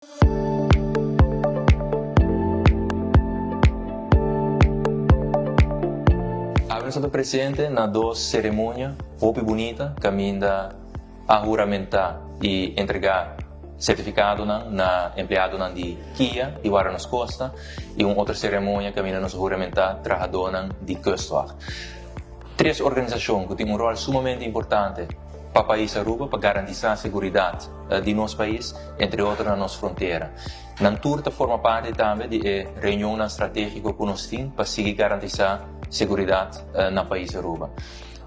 Awe nos ta presente na dos ceremonia hopi bunita caminda a huramenta y entrega certificadonan na empleadonan di KIA di Warda Nos Costa y un otro ceremonia caminda nos a huramenta trahadonan di Kustwacht. Tres organisacion cu tin un rol sumamente importante pa pais Aruba pa garantisa seguridad di nos pais, entre otro na nos frontera. Nan tur ta forma parti tambe di e reunionnan strategico cu nos tin pa sigui garantisa seguridad na pais Aruba.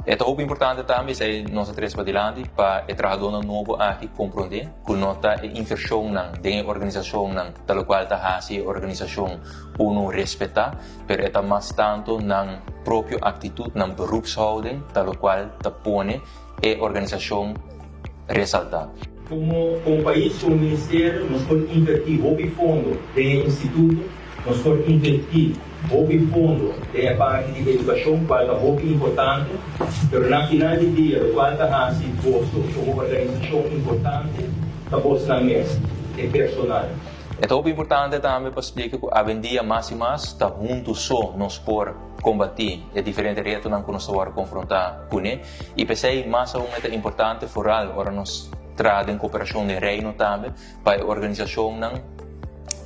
E ta hopi importante tambe, esei nos a trece padilanti, pa e trahadornan nobo aki compronde cu no ta e inversionnan den e organisacionnan ta locual ta haci e organisacion uno respeta, pero e ta mas tanto nan propio actitud, nan beroepshouding ta locual ta pone e organisacion resalta. Como como pais, como ministerio, nos por inverti hopi fondo den e instituto, nos por inverti hopi fondo den e parti di educacion, cual ta hopi importante, pero na final di dia locual ta haci boso como organisacion importante ta bosnan mes, e personal. E ta hopi importante tambe pa splica cu awendia mas y mas ta hunto so nos por combati e diferente retonan cu nos ta worde confronta cune y p'esey mas aun e ta importante foral ora nos traha den cooperacion den Reino tambe pa e organisacionnan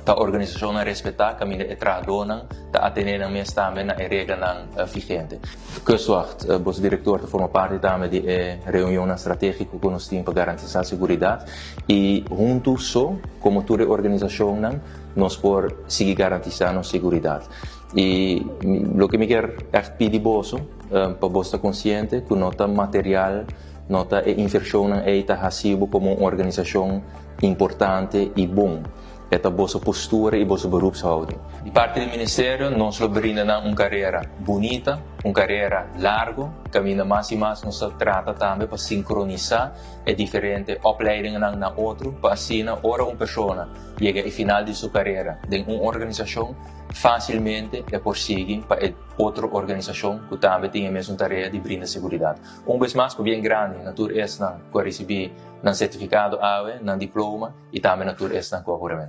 ta organisacionnan respeta caminda e trahadornan ta atene nan mes tambe na e reglanan vigente. Kustwacht, boso director ta forma parti tambe di e reunionnan strategico cu nos tin pa garantisa seguridad y hunto so como tur e organisacionnan nos por sigui garantisa nos seguridad. Y loke mi kier echt pidi boso pa boso ta consciente cu no ta material, no ta e inversionnan ey ta haci bo como un organisacion importante y bon. E ta boso postura y boso beroepshouding. Di parti di ministerio nos lo brinda nan un carera bunita, un carera largo, caminda mas y mas nos ta trata tambe pa sincronisa e diferente opleidingennan na otro pa asina ora un persona yega e final di su carera den un organisacion facilmente e por sigui pa e otro organisacion cu tambe tin e mesun tarea di brinda seguridad. Un bes mas pabien grandi na tur esnan cu a ricibi nan certificado awe, nan diploma y tambe na tur esnan cu a huramenta.